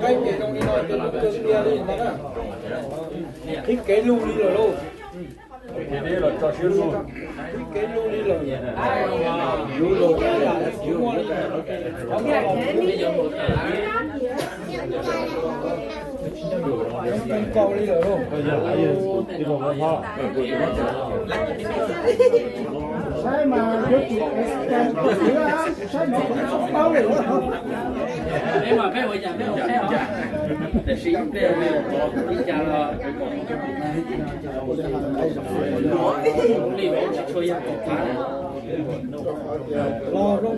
Qaib ces zoo li no ces lus kawg kiag li ntag na. Qhib kev lug li lawm lauj. Qhib kev lug li lawm. Zoo nkaus li lawm lauj. Saib mas yuav tsum, saib mas tsis paub li. Los zoo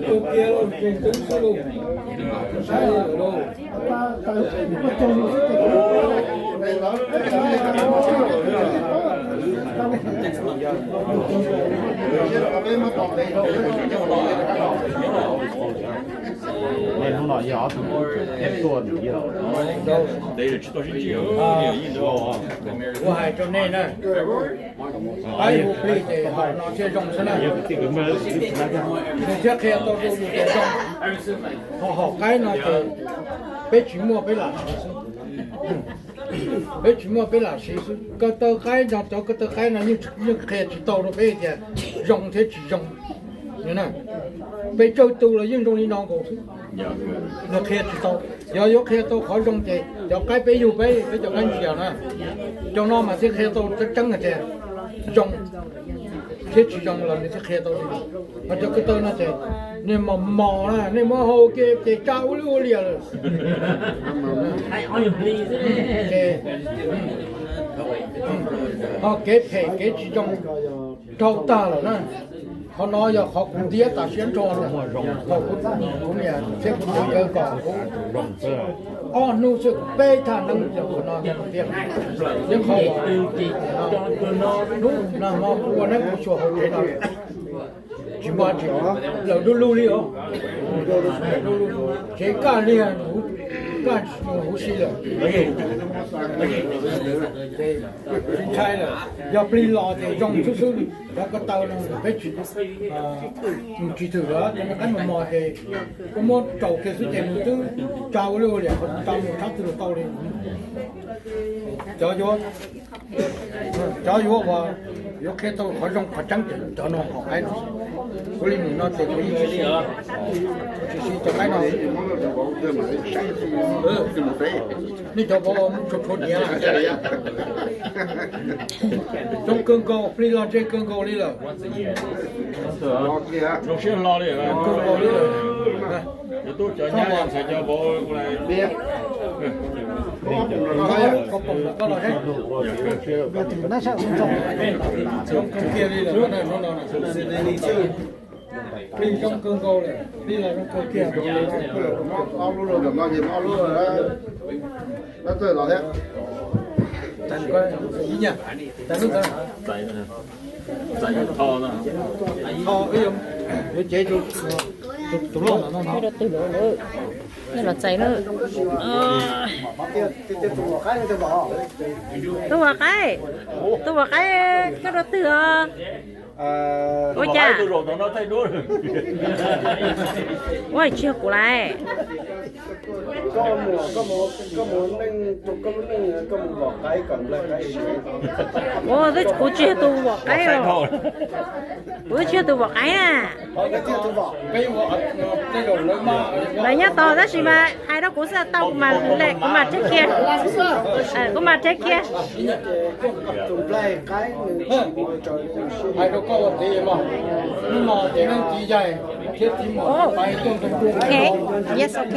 kawg kiag lauj, tseem twb xwb lauj. Saib li lawm lauj. Hnub no yog ob tug tuaj nws yog. Kuv hais rau nej na, qaib hu plig ces hom no thiaj zoo xwb na. Nws thiaj qhia tau rau yus tias zoo. Ho hom qaib no ces peb tsis muaj peb lam siv xwb. Peb tsis muaj peb lam siv xwb. Ko taw qaib no, cov ko taw qaib no yeej qhia tsis tau rau peb tias zoo thiab tsis zoo. Peb tsawg tus los yeej zoo li no nkaus xwb. Nws qhia tsis tau. Yog yuav qhia tau qhov zoo ces cov qaib peb yug peb, peb cov qaib ntsia na, cov no mas thiaj qhia tau tseeb tseeb hais tias zoo thiab tsis zoo los nws thiaj qhia tau li. Ho cov ko taw no ces nws mos mos na, nej muab hau kiag ces tsa ua luj ua liam lawm. Ces ho kev phem kev tsis zoo dhau tag lawm na. Qhov no yog qhov kuv ntiab tas siab nrho lawm. Thaum kuv, kuv niam thiab kuv txiv nkawd kom kuv ob hnub xwb kuv peb thaj neeb yog qhov no tiag. Thiab qhov uas hnub nag hmo kuv ua neeb kuv xyuas hauv tsev no tsis muaj dab tsi, lawm du lug li os. Tsev kaj liag, kaj huv si lawm. Tsis ntshai lawm, yog plig los ces zoo xwb xwb li. Cov ko taw no peb tsis, tsis thwm lawm, cov qaib mos mos ces koj muab rau kiag xwb ces nws twb tsa ua luj ua liam, tsa mus tshab twg los tau li. Cov yuav, cov yuav uas yuav qhia tau qhov zoo qhov tseeb ces cov no hom qaib no. Kuv li nim no ces kuv yeej tsis siv, tsis siv cov qaib no. Nej cov vauv muab tshuav tshuav niav. Zoo kawg nkaus, plig los ntse kawg nkaus li lawm. Zoo siab hlo li. Kawg nkaus li lawm. Koj pom koj los, zoo kawg kiag li lawm hnub no. Plig zoo kawg nkaus lawm, plig los zoo kawg kiag. Ob lub los ntawm no ces ob lub lawm. Tab txawj los thiab. Ib nyuag tais lub ntawd. Tho, yuav cev tus loj no no. Nej los txais na. Tus uas qaib, tus uas qaib, koj rau twg os? Ua cas? Ua tsis yog kuv laiv. Ua, kuv tsis yog tus vom qaib os. Kuv twb tsis yog tus vom qaib na. Lawv nyob tod tab sis mas hais rau kuv xwb tau, kuv mam lem, kuv mam rheb kiag. Kuv mam rheb kiag. Ok, yes, ok.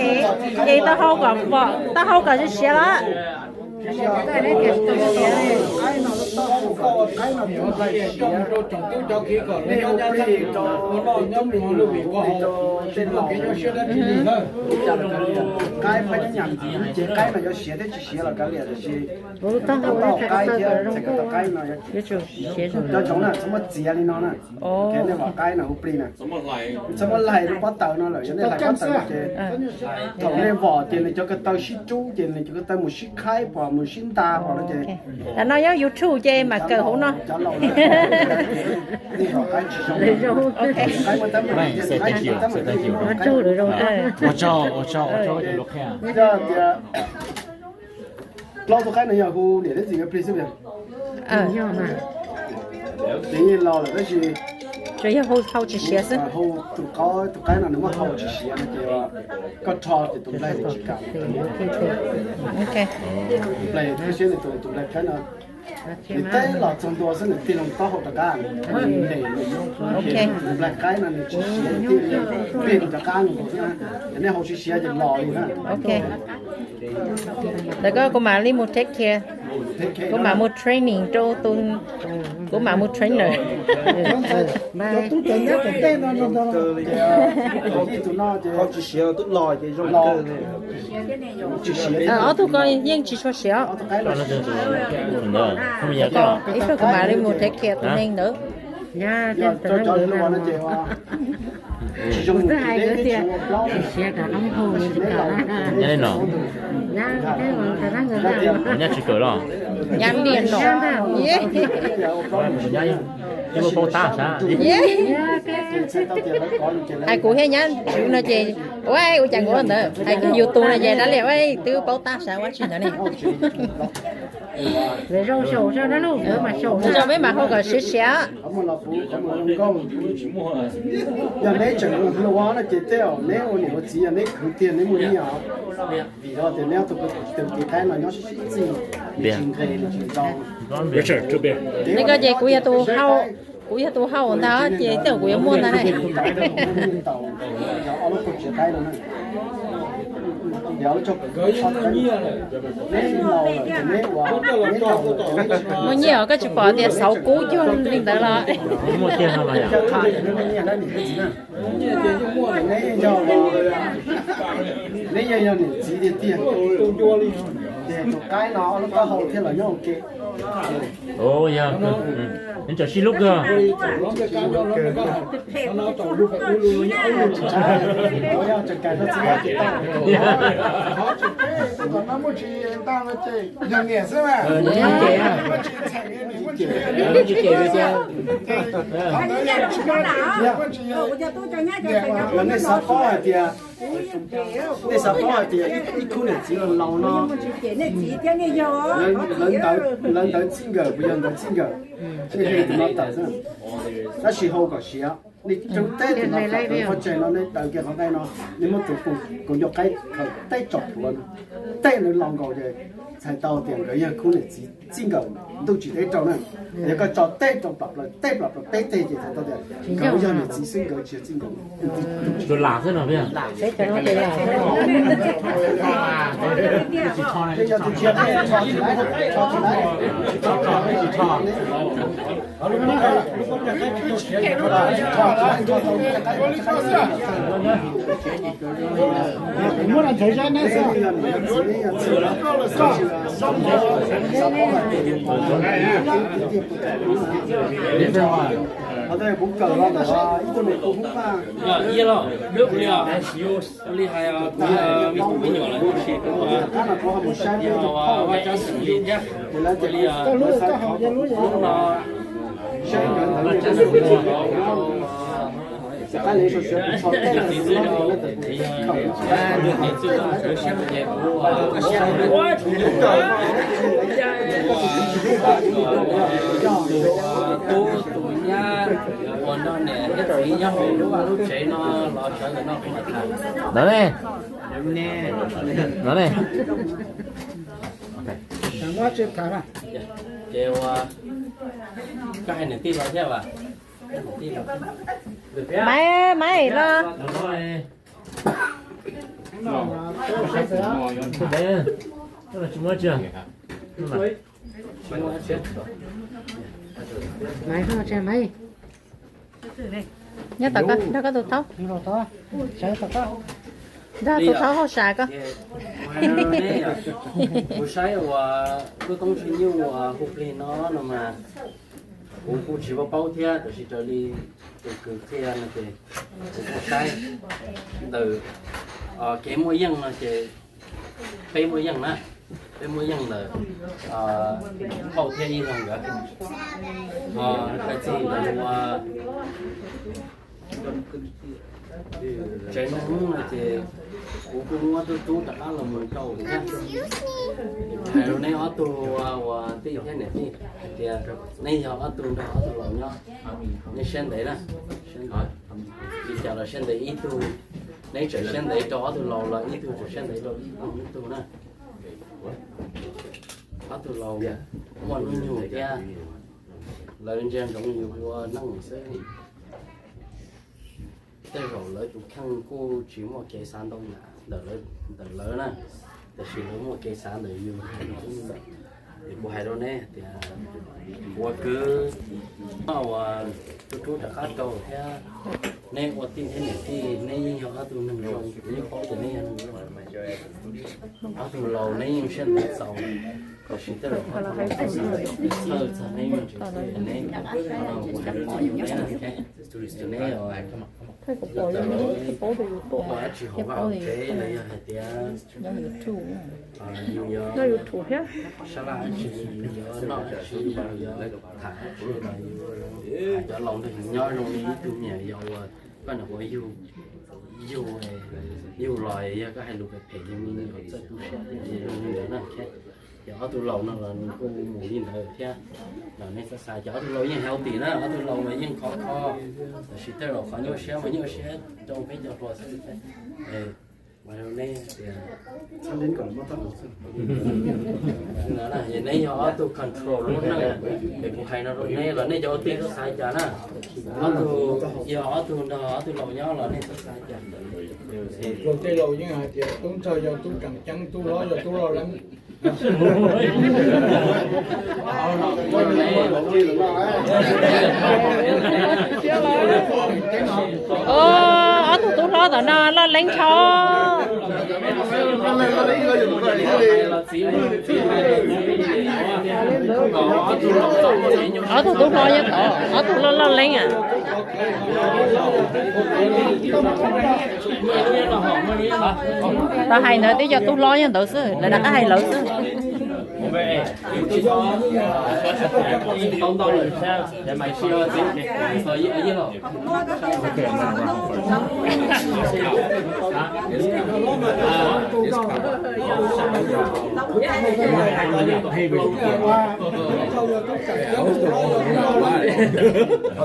Ces tau hau kom, tau hau kom siav siav los. Qaib peb cov nyam ces qaib mas yuav siav thiab tsis siav los kav liam, tiam sis tau qaib thiab txhais ko taw qaib no yuav tsum siav zoo na, txhob muab txiav li no na. Kev nej vom qaib no hu plig na, txhob muab laig lub pob taws no lawm, yog nej laig pob taws no ces thaum nej vom ces nws cov ko taw sib rub ces nws cov ko taw mus sib qhaib pom mus sib nta pom no ces. Tam no nyob YouTube ces. Ej, mas kawm hauv no. Ua tsaug, ua tsaug, ua tsaug, ua tsaug cov lus qhia. Plaub tus qaib no yog hu niam thiab txiv pliag xwb. Ces yeej los lawm tab sis tsuas yog hau tsis siav xwb. Hu tus qaib, tus qaib no nws muab hau tsis siav no ces koj rho ces tus nplaig nws tsis kam. Tus nplaig, tus nplaig qaib no nws teb los txog ntua xwb nws tig loo taub hau rov qab. Tus nplaig qaib no nws tsis siav, nws tig pliag rov qab nkaus xwb. Ces nej hau tsis siav ces los li na. Lawv koj kuv mam li mus take care, kuv mam mus training rau tus, kuv mam mus trainer. Ob tug ko yeej tsis tshua siav. Ib pliag kuv mam li mus take care tus neeg ntawd. Nyab tsis kawm los? Nyab niaj no. Paub tab sav. Hais kuv thiab nyab tswv no ces ua ua cas kuv ua ntawd, hais kiag yus tus no ces dab liam ua twb paub tab sav ua tsis ntawd ne. Zoo peb mam hau kom siav siav. Yog neb tseem hluas no ces tej zaum neb ua niam ua txiv yog neb khwv tiag neb muaj nyiaj os. Vim rau tias neb ob tug tus txiv qaib no nyob sib sib txig, nws tsis nqes nws tsis ntau. Neb koj ces kuv yog tus hau, kuv yog tus hau ntag ces tej zaum kuv yuav muaj ntag ne. Muaj nyiaj os, koj tsis pom tias xauv kub cuag li ntawd los? Neb yeej yog niam txiv tiag tiag. Ces tus qaib no ob lub taub hau thiaj los nyob ua ke. Neb tseem sib hlub kawg. Nej xav paub hais tias, nej xav paub hais tias ib khub niam txiv los laus no, lawv ntawv txij nkawm puas yog ntawv txij nkawm, tus no tawm xwb. Tab sis hau kom siav, nej rub teb tus no, qhov tseg no nej daws kiag qhov nqaij no, nej muab tus kaus ncauj qaib khaws teb tso plhuav, tej nws laus nkaus ces txhais tau tias nkawd yog khub niam txiv txij nkawm ntuj tsis deb rau na. Yog koj tso teb rau plam plaws, teb plam plaws peb teg ces txhais tau tias nkawd yog niam txiv xwb, nkawd tsis yog txij nkawm. Tus lam xwb no. Ua li hais kuv me nyuam lawv kuj siv kuv ua Vaj Tsab xeem li thiab. Ua li hnub no Vaj Tsab xeem li xwb, kuv yog niam txiv xwb, kuv ua siab tus tub tus nyab uas nrog niam thiab txiv nyob hauv lub vaj lub tsev no los sawv ntawm no kuv mam tham. No ne, no ne. Ces ua, koj hais niam tij los thiab as? Maiv, Maiv los. Nyob tom koj, nrog koj tus thaub, nrog tus thaub hauj sam koj. Kuv saib uas lub toob tshuaj nyuj uas hu plig no no mas kuv kuj tsis paub paub thiab, tab sis raws li tus kwv qhia no ces kuv kuj saib ntawm kev muaj yeej no ces peb muaj yeej na. Peb muab yeej lawm, phauj thiab ib leeg nkawd. Hais txog ntawm ua tsev neeg no ces kuv kuj muab tub tub rov qab los mus rau thiab. Hais rau neb ob tug uas tij thiab niam tij hais tias neb yog ob tug nrog ob tug laus nyob, neb siab ntev na, siab ntev. Li cas los siab ntev ib tug, neb tseem siab ntev rau ob tug laus los ib tug tseem siab ntev rau ib tug na. Ob tug laus muaj hnub nyoog thiab, lawv ntsia ntsoov yus ua neej xwb. Tej zaum lawv tus kheej kuj tsis muaj kev xav ntau yam ntawm lawv na, tiam sis lawv muaj kev xav ntawm yus. Es kuv hais rau neb tias ua kwv uas tub tub rov qab rau thiab, neb ua tij thiab niam tij neb yeej yog ob tug neeg zoo, kuv yeej paub tias neb yog neeg zoo. Ob tug laus neb yeej siab ntev txaus, tiam sis tej zaum qhov txhawj txog neb yeej tsis txhawj neb, neb, neb ua dab tsi hauv vaj hauv tsev los yog hais tias yus yuav sab laj dab tsi, yus yuv noj dab tsi, yus yuav tham dab tsi los yus hais cov laus ntawd nyob zoo li ib tug me nyuam yaus uas koj nyuam qhuav yug, yug, yug los yog koj hais lus phem phem yog me nyuam txawj tu siab zoo li ntawd na. Ces ob tug laus no los nws kuj mus li ntawd thiab. Los nej xav xav, ces ob tug laus yeej healthy na, ob tug laus mas yeej khov kho, tab sis tej zaum qhov nyuaj siab mas nyuaj siab rau peb cov hluas xwb. Mas rau neb tias, neb yog ob tug control lub neej, es kuv hais no rau neb los nej cov ua tij xav xav cas na. Ob tug, yog ob tug nrog ob tug laus nyob los nej xav xav cas. Luag tej laus yeej hais tias tub ntxawg yog tub tseem ceeb, tub hlob yog tub loj leeb. Ob tug tub hlob tom no loj leeb tshaj. Ob tug tub hlob nyob tod, ob tug loj loj leeb a. Tau hais ntawd twb yog tub hlob nyob ntawd xwb, lawv rov qab hais lawv xwb.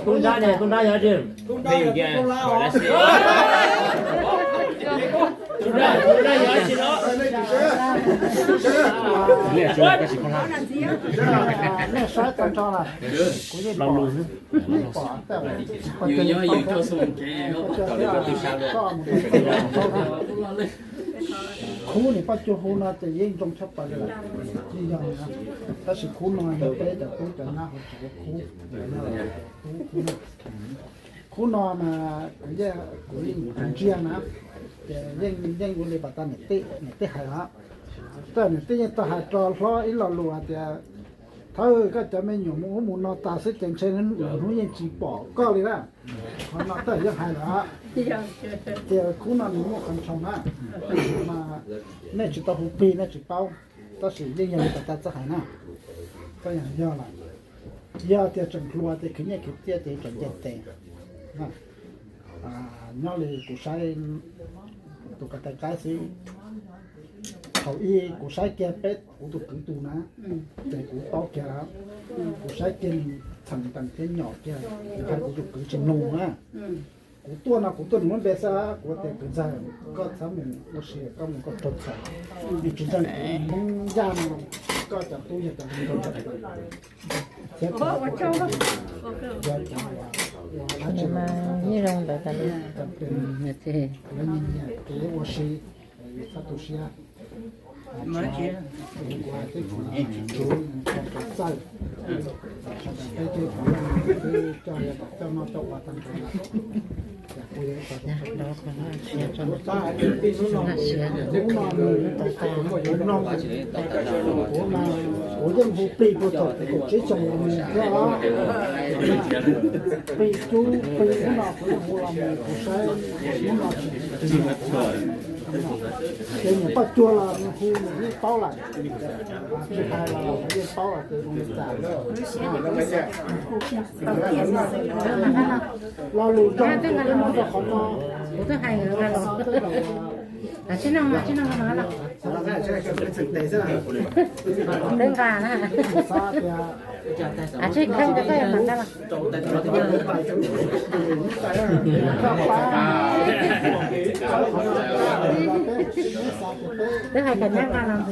Tub nrab ne, tub nrab yog tsi? Nej saib tag nrho lawm, kuv yeej pom, kuv yeej pom. Khub niam poj cuag hu no ces yeej zoo tshaj plaws li lawm, yeej yog na. Tab sis khub no yog peb cov tub cov nyab hauv tsev khub, khub no mas kuv yeej ntsia na, ces yeej ua li pas tas niam tij hais os. Tej niam tij yeej tau hais rau hlob ib lo lus hais tias, thawj koj cov me nyuam mus ub mus no tas xwb ces ntshe lwm hnub yeej tsis pom koj li na. Qhov no tej yeej hais lawm, tias khub no nws muaj qhov ntshoo na, mas nej tsis tau hu plig nej tsis paub, tab sis yeej yog li pas tas txawj hais na. Yog lawm, yog tias tseem hluas ces khwv nyiaj khwv txiaj ces tseem nce tes. Nyob li kuv saib tus ko tais qaib xwb, thaum ub kuv saib kiag peb kuv tus kwv tus na, ces kuv paub kiag, kuv saib kiag nws txheem ntees thiab nyom kiag, kuv hais kuv tus kwv tsis mloog na. Kuv tuaj no kuv tuaj nws lub npe xwb, kuv tias kwv ntxawg, koj txhob mus ua si, koj mus koj raug txhaum, nws tsis ntseeg kuv Hmoob Yaj no, koj cov tub yog cov Hmoob Yaj. Mas yeej zoo ntawd tas li. Lawv nyiam nyiam kev ua si, txhob tu siab. Kuv hais teb kuv tsis txawj, sawv daws peb tej kuv twb coj coj noj coj ua tag nrho lawm. Kuv yeej hu plig puag thaum kuv kaum tsib xyoos los mus thiab, plig cub plig ub no kuv yeej hu los mus, kuv saib hnub no tsis tsis Ces niam poj cuag los nws hu nws yeej paub lawm, tsis hais los yeej paub lawm. Lo lus zoo twb muab rau qhov no. Twb nqa na. Tsis kheej, twb hais kom nqa los ntxiv ne.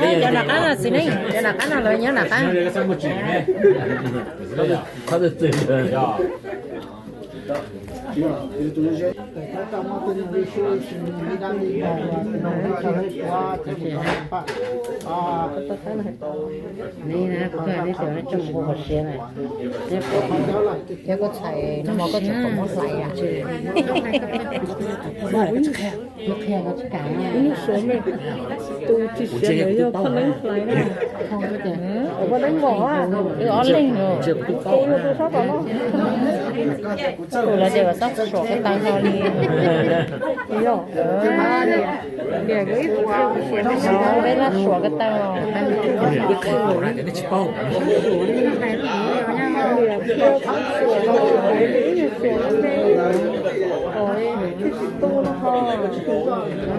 Cov nram qab no xwb ne, cov nram qab no lawv nyob nram qab. Kuv txawm txhob mus ua siav na, thiab kuv txhais no mas koj tseem kom muab hlais. Tus tsis siav ntawd yog phaj neeb hlais na. Phaj neeb nkaus, ob leeg. Tus yog tus sab tom no. Tus lawv tias kom txhob suam ko taw no li. Yog, peb lab suam ko taw.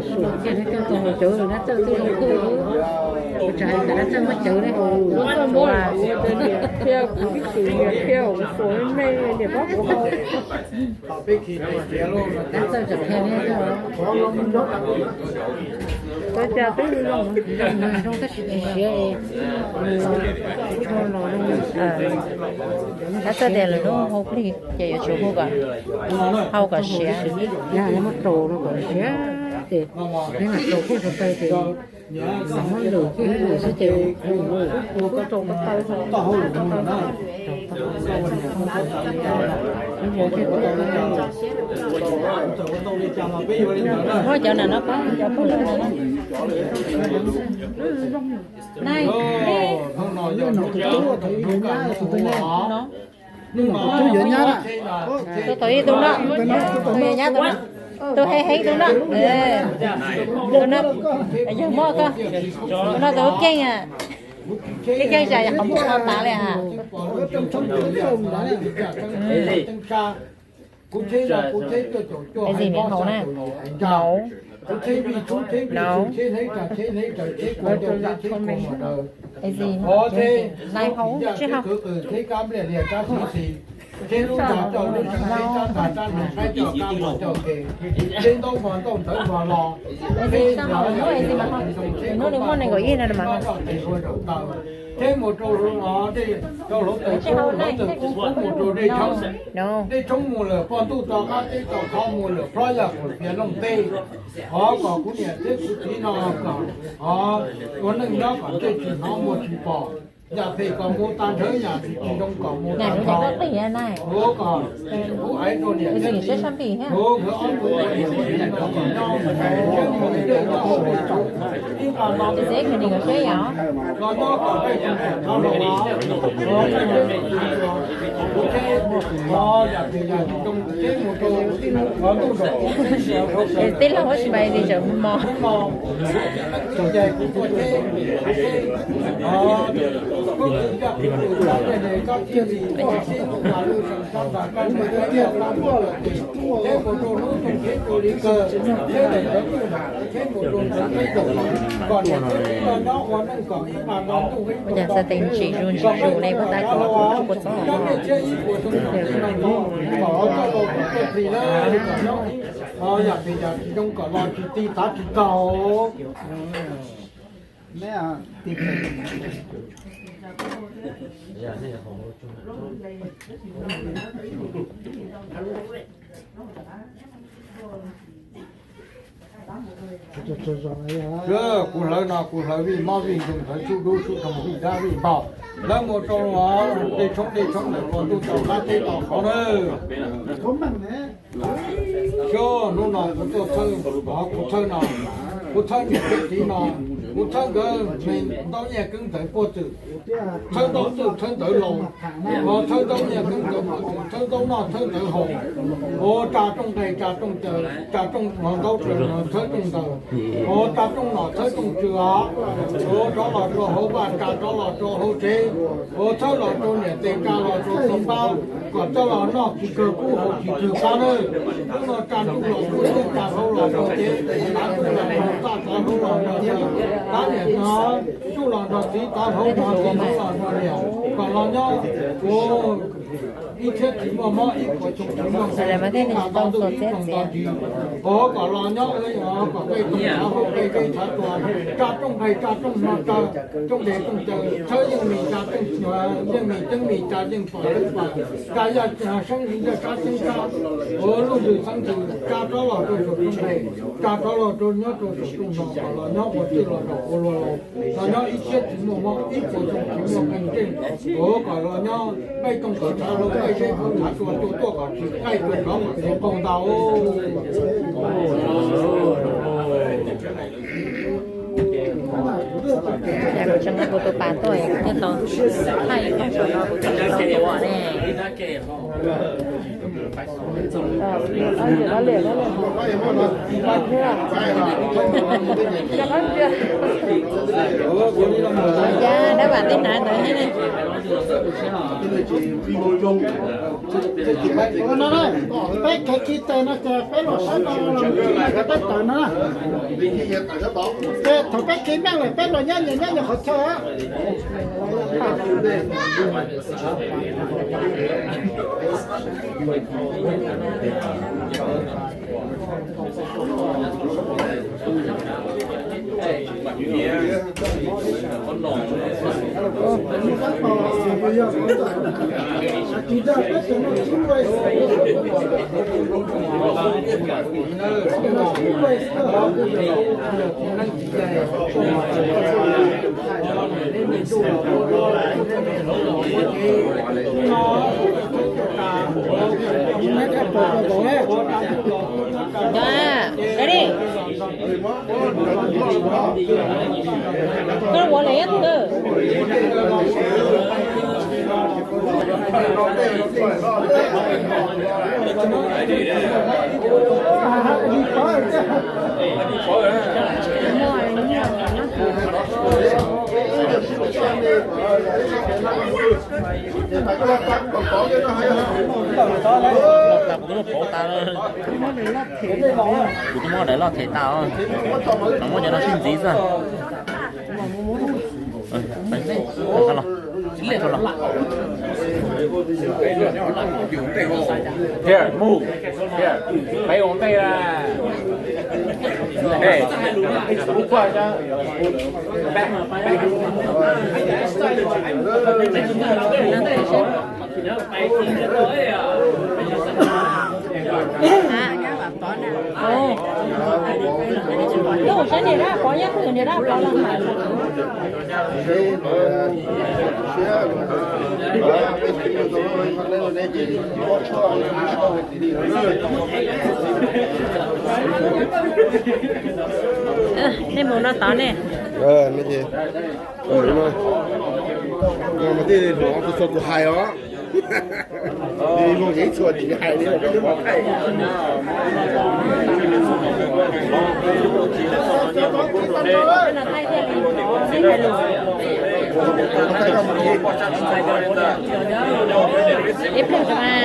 Suam kiag cov no cawv na, txawj twb zoo kawg. Kuv tseem hais tias dab txawj muab cawv ne. Dab txawj tseem qhia li. Ua cas twb zoo, zoo tab sis tsis siav. Dab txawj tias lwm hnub hau plig ces yuav tsum hu kom hau kom siav. Yog muab rau no kom siav ces peb mam rau koj ko taw ces muab lwm koj ib lwm xwb ces hu koj rau ko taw. Muab cov nram no pab, cov pog lawm no. Nai, no, tus yuav nyab na, tus tau ib tug no, tus yuav nyab tus no, tus heev heev tus no, tus no yog muab koj, tus no tus lub keej, lub keej tsam yog qhov muag qhov tav li a. Kuv tsheb no kuv tsheb cuaj caum cuaj, hais mob xya caum yim hais ntsaj. Kuv tsheb vij tshub tsheb vij tshub tsheb hleb tsa tsheb hleb tsa tsheb kuv ncauj tsheb tsheb kuv mos daws. Qhov tsheb ncav tsheb kwv qws tsheb kab npliaj liag kab xib xis, tsheb lub ncav coj lub tsheb kab ntav kab ntav saib coj kab ntav coj ke, tsheb ntaub npog ntaub ntawv npog los, tsheb ncav tsheb kuv pab roj tes hua zaum taw, tsheb mus rau hluav taws kub, hluav taws kub kub mus rau dej tshoob, dej tshoob mus lawm poj ntuj to qab teb to qhov mus lawm plob yaj kuv fiav looj teb. Hov kom kuv niam thiab kuv txiv no kom hov ua neej nyob kom ntsej tsis hnov muag tsis pom, yam phem kom mus tag nrho, yam tsis zoo kom mus tag nrho. Ua kom kuv aiv rau niam thiab txiv, kuv nkawd ob tug ua niam txiv nyob, ib nqa no, ib nqa no kom peb tsis tau los, kuv tsheb, hov yam phem yam tsis zoo tsheb mus rau hov ntuj zaum. Tij laug ua tsis mas li tseem mos. Ua cas xav tias ntsim zus ntsim zus ne, puag ta kom tsis puas txob. Yam phem yam tsis zoo kom los tsis ti tav tsis taug. Kuv hlawv no kuv hlawv vij mob vij nkeeg, hlawv sub dub sub roo vij dab vij npog, hlawv mus rau tej tshoob tej tshoob ntawm qhov ntuj tau qab teb tau qhov nawb. Xyov hnub no kuv tuaj txhawb, kuv txhawb no, kuv txhawb niam txhawb txiv no, kuv txhawb nkawd me ntaub nyiaj keeb ntawv puag txwm, txhawb ntaub txwm txhawb ntawv laus, txhawb ntaub nyiaj keeb ntawv puag txwm, txhawb ntaub noj txhawb ntawv haus, ua tsa rooj nqaij tsa rooj caw, tsa rooj hauv ntaub txhawb rooj ntawd, ua tsa rooj nom txhawb rooj tswv os, ua rov los rau hauv vaj tsa rov los rau hauv tsev, ua txhawb los rau niam tes tsa los rau txiv npab, kom txawj los noj tsis kawg kub haus tsis kawg qab nawb. Hnub no tsa ntuj los rau txhawb tsa hauv los rau tsev, tsa ntuj los rau txaj tsa hauv los rau tsev, tab niam no ntuj los nrog txiv tsa hauv los txiv hauv los nrog niam, kom los nyob ua ib txhiab tsis muaj mob ib puas xyoo tsis muaj nkeeg, ib tag nto ntuj ib tag nto ntsis, ua kom los nyob kom peb tau tsa hauv peb teb tsa tuag, tsa rooj nqaij tsa rooj no tsa rooj nqaij rooj caw, txhawb yeej mis tsa yeej mis ceeb mis tsa yeej pom yeej pom, tsa yaj seeb yaj sab seeb sab, ua lub ntws xeeb ntws tsa rov los rau saum rooj nqaij, tsa rov los rau nyob rau saum rooj no kom los nyob ua txwj los rau ua luag laus, los nyob ib txhiab tsis muaj mob ib puas xyoo tsis muaj nkeeg nkeeg, ua kom los nyob nqaij tooj kom tshav hlau nqaij seb kom tshav tsua cua tuaj kom tsis qaij tuaj rov kom tsis qaug ntau. Kuv tseem muab kuv tus pas tuaj, kuv thiaj tau thaij ib qho saum no kuv tus pas ua ne. Cas dab vam tej hnav ntawd thiab ne. Peb khev kis tes no ces peb los saib no los peb tawm no. Ces thaum peb kis meej lawm peb los nyob nyias nyob nyias qhov chaw. Ready. Koj ua lawm thiab. Kuv twb muab daim loj them tas, los muab cov no sib ntxiv xwb. Los, los. Here, move. Here. Peb ua ntej. Hey. Move forward. Back. Back. Tus saib niam dab pov nyob, tus niam dab pov los. Nej mus no tod ne. Mas tej hluas tus txog kuv hais os. Ib txhua tsis hais li. Ib pliag rau mas.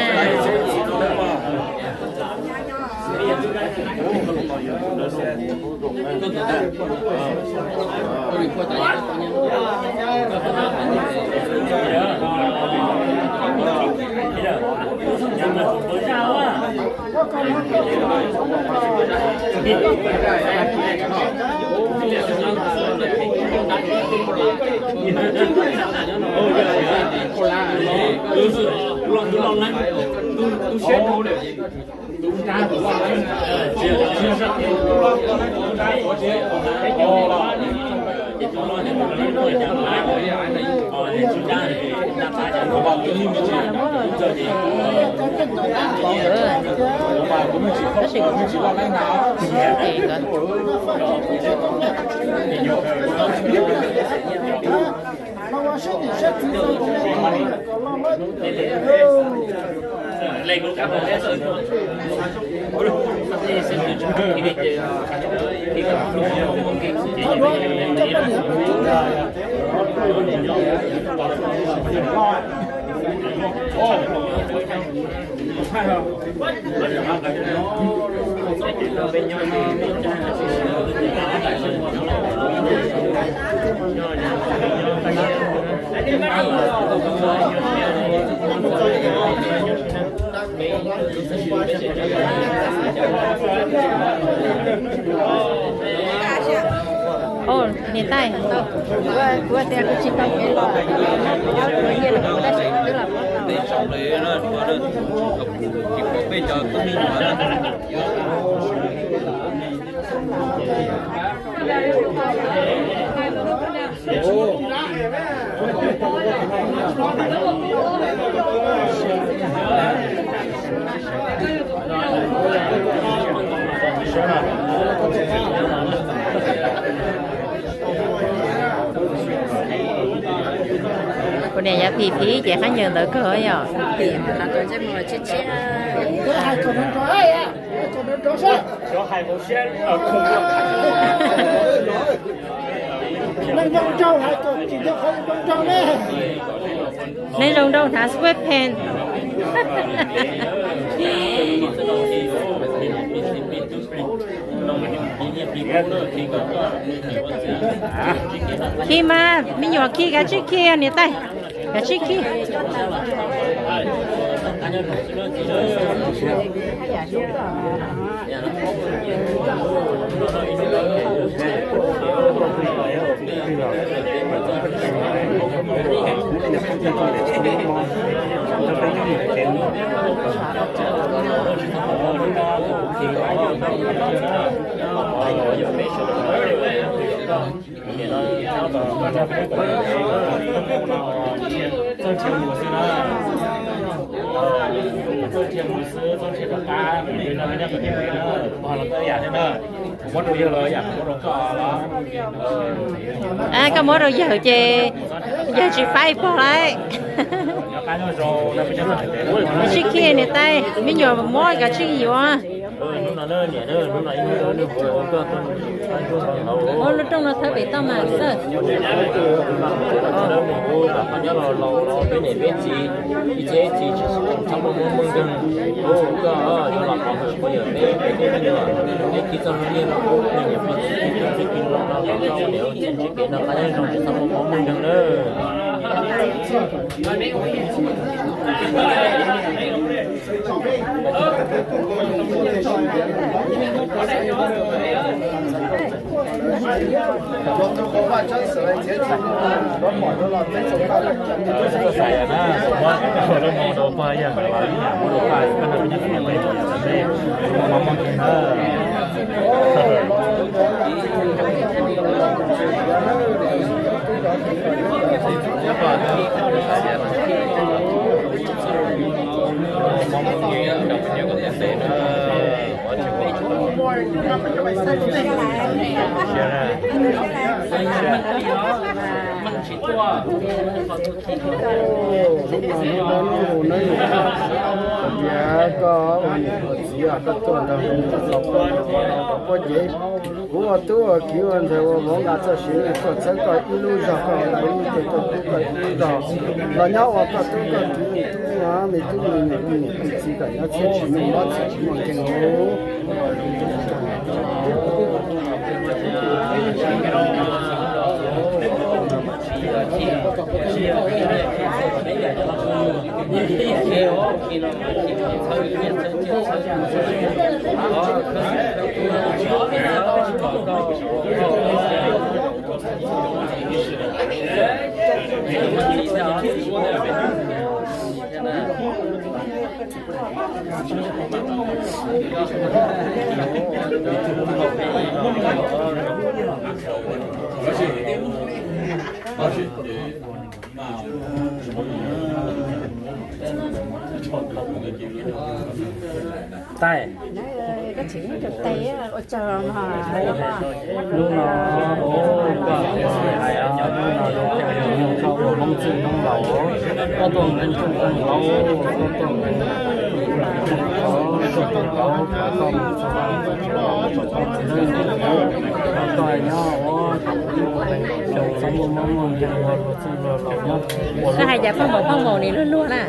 Ov, niam tais, kuv tias kuv tsis tau kev los, kuv nyob kuv nyiaj los kuv tab sis twb los. Kuv niam yav phim phim ces qab ncaws ntawd kawg yom. Neeg zoo nraug hnav sweatpants. Khi mas me nyuam khi kav tsij khi niam tais, kav tsij khi. Txawj nrhiav mus xwb na. Txawj nrhiav mus xwb, txawj nrhiav rov qab, pog los tau ib yam thiab na. Kuv muab rau yawg los yam kuv muab rau koj los? Koj muab rau yawg ces yawg tsis faib pog lauj. Kav tsij khi niam tais, me nyuam muab kav tsij yuav. Hnub no niam, hnub no ib hnub nws ua koj, ua lub rooj no thawb pem toj mas xwb. Koj nyob los laus los peb niam peb txiv, ib txhia ib txiv tsis txhob muaj muaj muaj nkeeg. Koj yuav los qhov hwm pog yawm peb, peb tub me nyuam, peb khi txoj hlub nyiaj no, peb niam pog txiv peb txhua tus los no los koj ua niam ua txiv ntsib kev noj qab nyob zoo tsis txhob muaj muaj muaj nkeeg nawb. Xav yog na, muab lub moo rau pog yawg ntawd los ib yam muab rau pog, koj nrog peb nyob txom nyem peb, peb muaj mob muaj nkeeg na. Lub no lub no na, yog koj ua niam ua txiv koj tuaj nrog kuv ua poj ua puj ua cev, kuv ua tub ua kiv ua ntxhais ua vauv nqa txoj sia tuaj txhawb koj ib lub zog, koj ua ib lub teb, koj tub koj zog los nyob ua koj tub koj kiv, me tub me nyuam, me niam me txiv kom nyob txhiab tsis muaj mob txhiab tsis muaj nkeeg os. Tais, hnub no, hnub no zoo caum yus tau ua Hmoob txwj Hmoob laus, koj tuaj nqee tug laus, koj tuaj nqee tug laus, koj tuaj nqee tug laus, koj tuaj nqee tug laus, koj tuaj nyob ua xyoo txhob muaj mob muaj nkeeg ua luag txwj luag laus nyob. Koj hais cas phooj ywg phooj ywg nim luag luag na.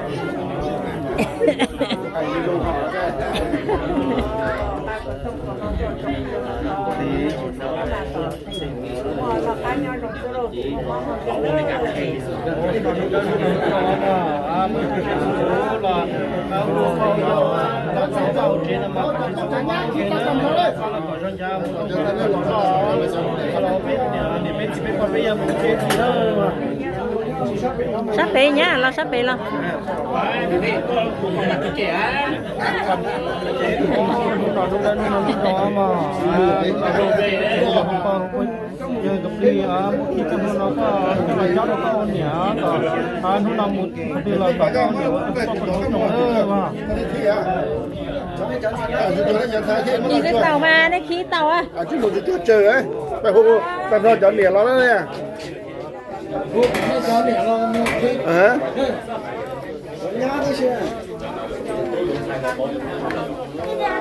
Sab pem nyab los sab pem los. Yog koj plig muaj khib txog hmo no koj los nyob rau koj ua niam los, hnub no mus plig los kom koj niam ua tus koj tus tub no. Nim twb tau mas nej khib tau. Tsis mus tsis tuaj tsawg, pais hu tag nrho cov niam los na.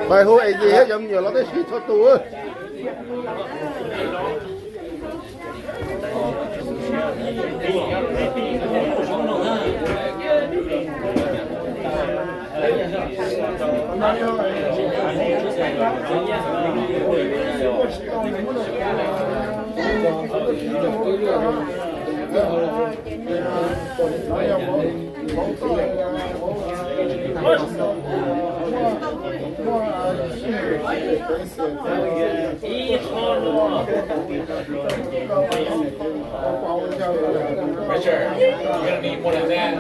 Pais hu es yim thiab cov me nyuam los tib si txhua tus. Richard, you're gonna need more than that.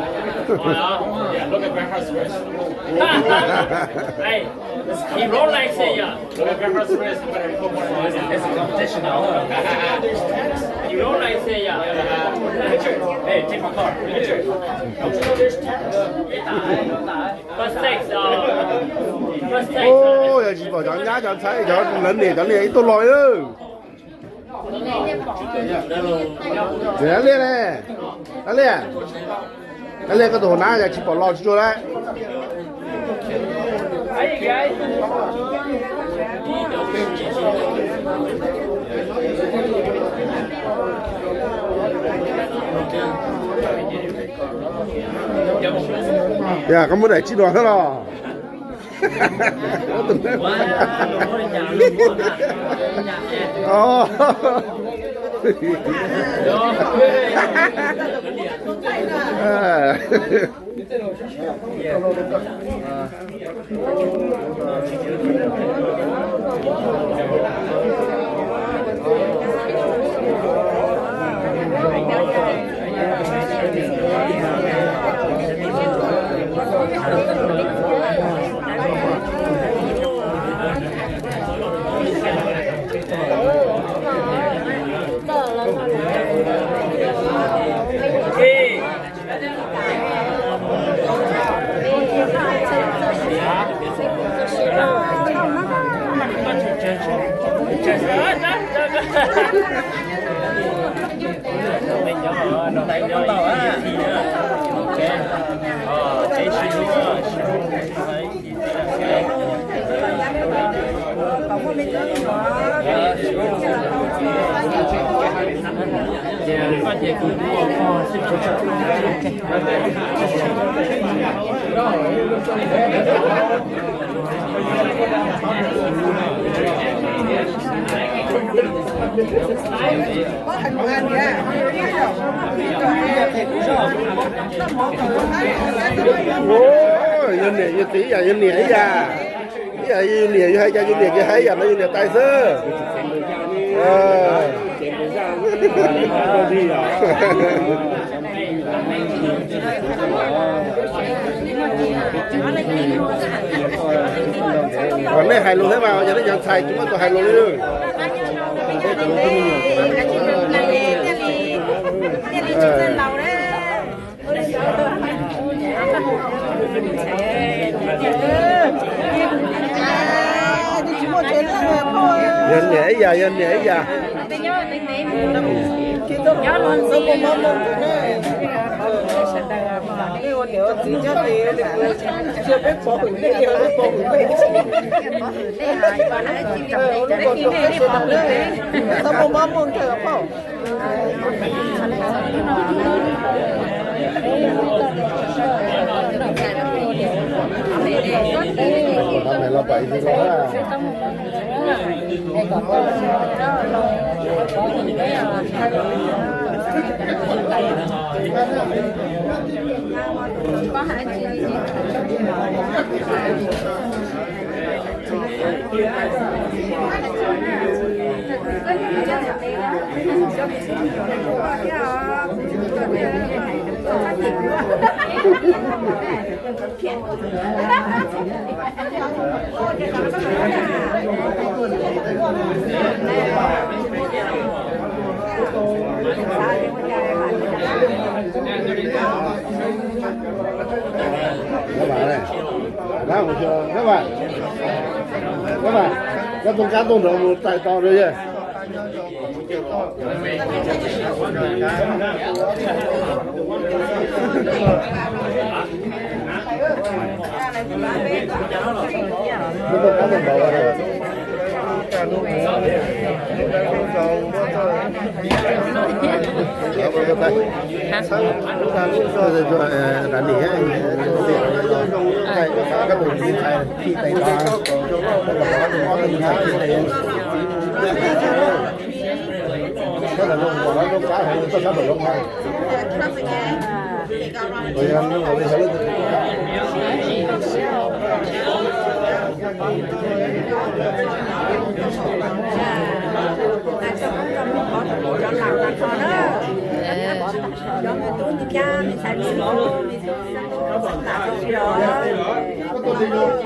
Hold on. Yeah, look at Grandpa's wrist. Hey, he rolled like say, yeah. Look at Grandpa's wrist. It's a competition now. He rolled like say, yeah. Richard, hey, take my car. Richard. First six, uh, first six, uh, Yog tsis pom cov nyab cov ntxhais cov lawv niam cov niam ib tug los. Dab Liaj ne, Dab Liaj, Dab Liaj koj tus hauv nab yog tsis pom los tsuag tsuag lawm. Yog koj muab daim tsib no xwb los. Yog niam yog txiv ib yam, yus niam yus hais cas yus niam ces hais ib yam no, yus niam tais xwb. Ua li Kom nej hais lus thiab mas, yog nej cov ntxhais tsis muaj tus hais lus li. Yog niam ib yam, yog niam ib yam. Koj tus kab tuaj nrog mus txais tau rau yog.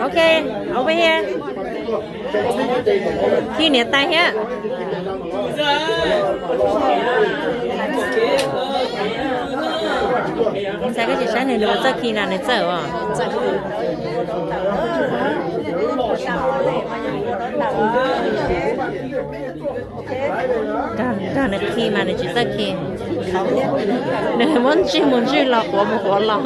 Ok, over here. Khi niam tais thiab. Xav koj tsis saib nws, nws puas txawj khi na, nws txawj os. Nrog nws khi mas nws tsis txawj khi. Nws muab ntswg mus ntswg los, quav mus quav los.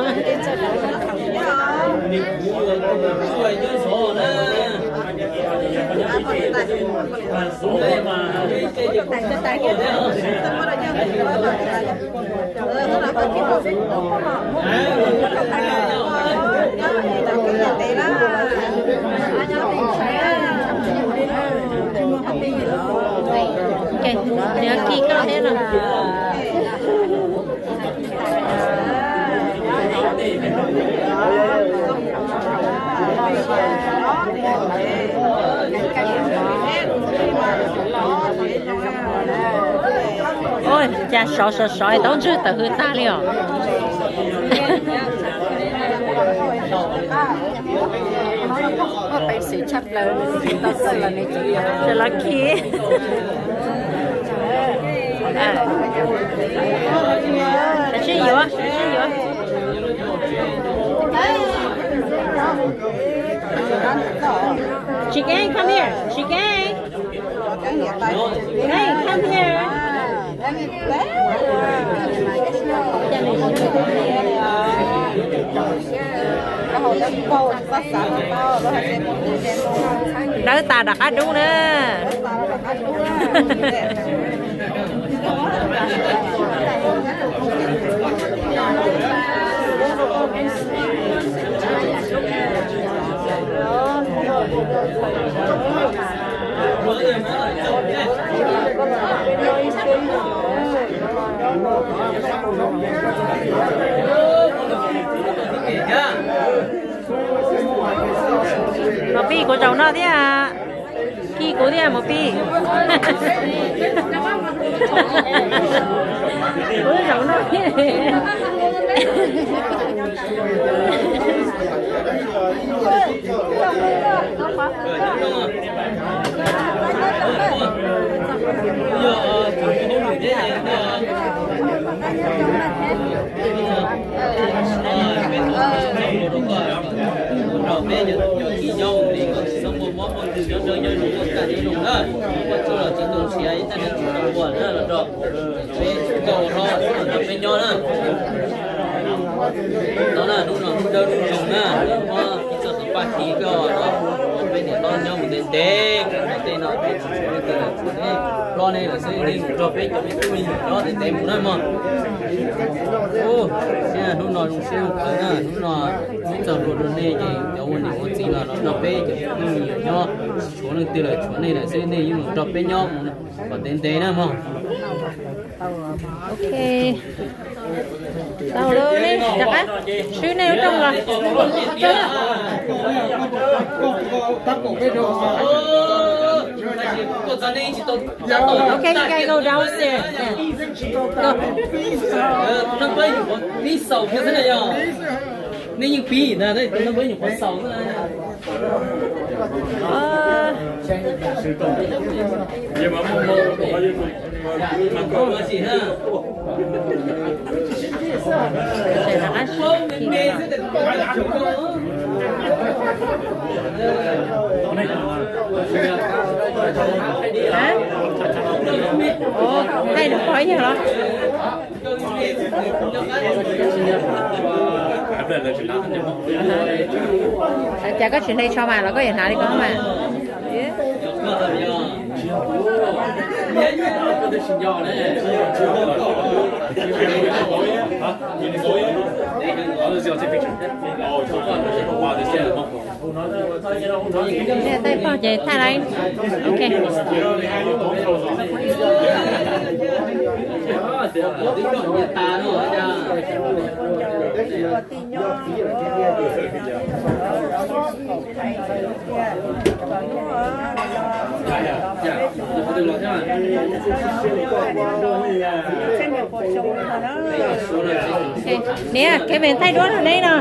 Nws khi koj thiab no. Ua cas sov sov sov es taub ntswg tawm hws tag li os. Sawv los khi. Sib yuav, sib yuav. Chike, come here. Chike. Hey, come here. Dawb tas rov qab dub na. Mos Pij, kuv zaum no thiab. Khi kuv thiab Mos Pij. Kuv zaum no thiab. Ua tsuj los tsis ntuj nrhiav ib tag neeg tsis tau ua na los rau peb tsis tau ua hlob tsis tau nrog peb nyob na. Tau na, hnub no hnub dawb hnub zoo na, muab ib txoj tus paj tiv koj los ua peb niam hlob nyob mus ntev ntev, koj nyob tej no peb tsis tshuav leej twg lawm, tshuav nej hlob nej lawm xwb, nej mus nrog peb cov me tub me nyuam nyob ntev ntev mus na mog. Hnub no zoo siab zoo qawv na, hnub no muab txoj hlua rau nej ces cov ua niam ua txiv los los nrog peb cov me tub me nyuam nyob, tsis tshuav leej twg lawm, tshuav nej lawm xwb, nej yeej mus nrog peb nyob mus kom ntev ntev na mog. Ok, tau lawm, nej rov qab swb nej lub rooj los. Ok, you guys go downstairs. Yeah. Go. Nej yeej pib ntag, tus no peb nyuam qhuav xaus xwb na. Ua, thaij nws pog ib yam los. Cas koj tsis hle tsho mas los koj yuav hnav li ko mas. Thaij pog ces thaij lawm. Ok. Niam, Kevin thaij duab rau neb no.